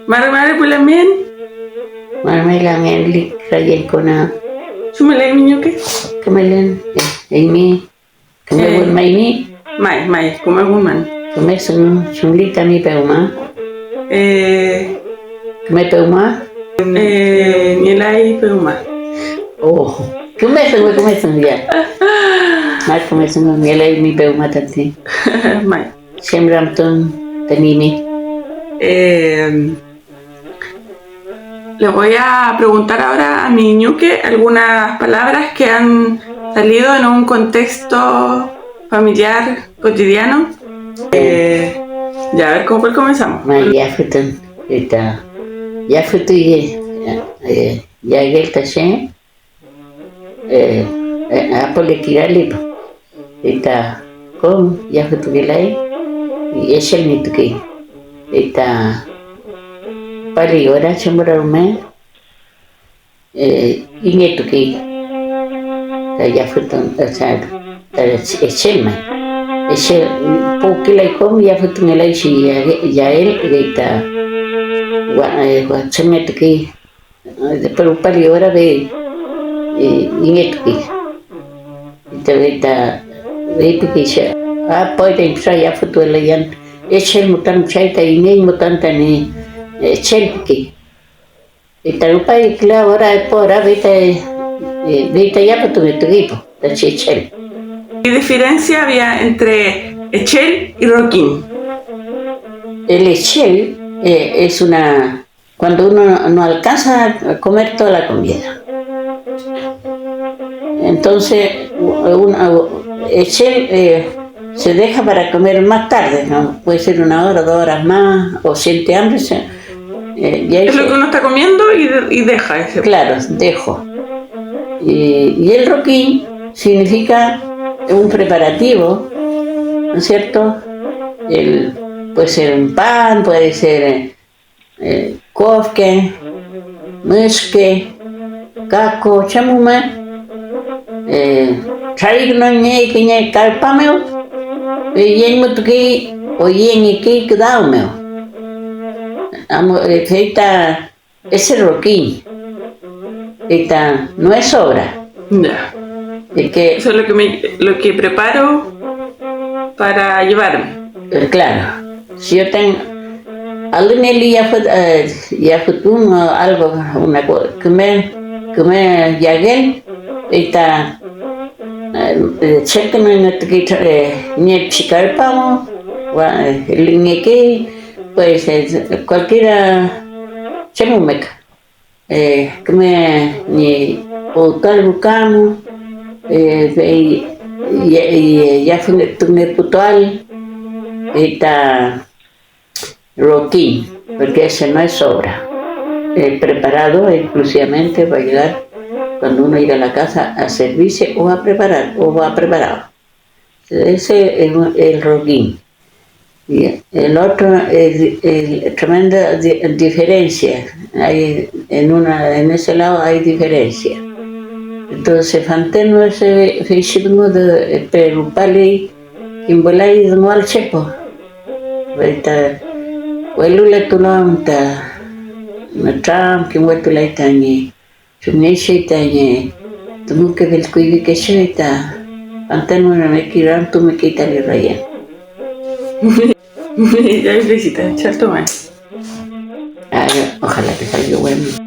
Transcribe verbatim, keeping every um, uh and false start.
Mari mari pu lamngen. Mari mari lamngen, lik rayen kona. Chumeley mi ñuke. Kümelen, eh, eymi. Küme, eh, wün maymi. May, may, küme wün man. Küme dungu, chumli tami pewma. Eh, küme pewma. Eh, ngelay pewma. Oh, küme dungu, küme dungu, ya. May küme dungu, ngelay mi pewma tati. May. Chem ramtun ta nimi. Eh, le voy a preguntar ahora a mi ñuke algunas palabras que han salido en un contexto familiar cotidiano. Eh, ya, a ver, ¿con cuál comenzamos? May, yafütun, ita, yafütu ye, eh, yagel ta che. Eh, eh, apole kirali, ita kom yafütukelay, echelngetukey, ita pali ora chem ora rume, eh, ingetukey ta yafütun, o sea, ta echelma. Echel, puwkilay kom yafütungelay chi ya-, yael, ita wa-, eh, wachemngetukey. Pero pali ora fey, eh, ingetuki. Fey ta feypiki che, ah, puede entrar yafütuwelayan, echel mütan chay ta iney mütan tañi, eh, echelpiki. Fey ta rupay küla ora, epu ora fey ta, eh, fey ta yafütungetuki po, ta che echel. ¿Qué diferencia había entre echel y rokin? El echel, eh, es una Cuando uno no alcanza a comer toda la comida. Entonces, u-, una, u-, echel, eh, se deja para comer más tarde, ¿no? Puede ser una hora, dos horas más, o siente hambre, se, eh, y ahí... Es lo que uno está comiendo y de-, y deja ese. Claro, dejo. Y, y el rokin significa un preparativo, ¿no es cierto? El, puede ser un pan, puede ser, eh, eh, kofke, müxke, kako, chem rume, eh, trarikünungey kiñe karpa mew, fey yeñmutukey o yengekey küdaw mew. Am-, eh, fey ta ese rokiñ, fey ta no es obra. Ya. Es que... Eso es lo que me, lo que preparo para llevarme. Eh, claro, si yo tengo, alüneli yafü-, eh, yafütun o algo, una co-, küme, küme yagel, fey ta, eh, eh, chekünuñmatuki, eh, niechi karpa mo, wa-, eh, lingekey, pues, eh, cualquiera, chem rume ka. Eh, küme ñi puwtual ruka mu, eh, fey ya-, ya-, yafütungeputual, fey ta rokiñ, porque ese no es obra. Eh, preparado exclusivamente para llegar cuando uno llega a la casa a servirse o a preparar, o a preparado. Ese es el, el rokiñ. Y el otro, el, el tremenda di-, diferencia. Hay en una, en ese lado hay diferencia. Entonces, fantenu ese feychi dungu de, pero rupaley kimpuwelay dungual chepo. Fey ta weluletulu am ta nütramkimwetulay tañi chumngechi tañi dunguke fillpikey ta fantenu rume kiramtumekey ta ley rayan. Ya, Luisita, chaltu may. Ay, ojalá te salga bueno.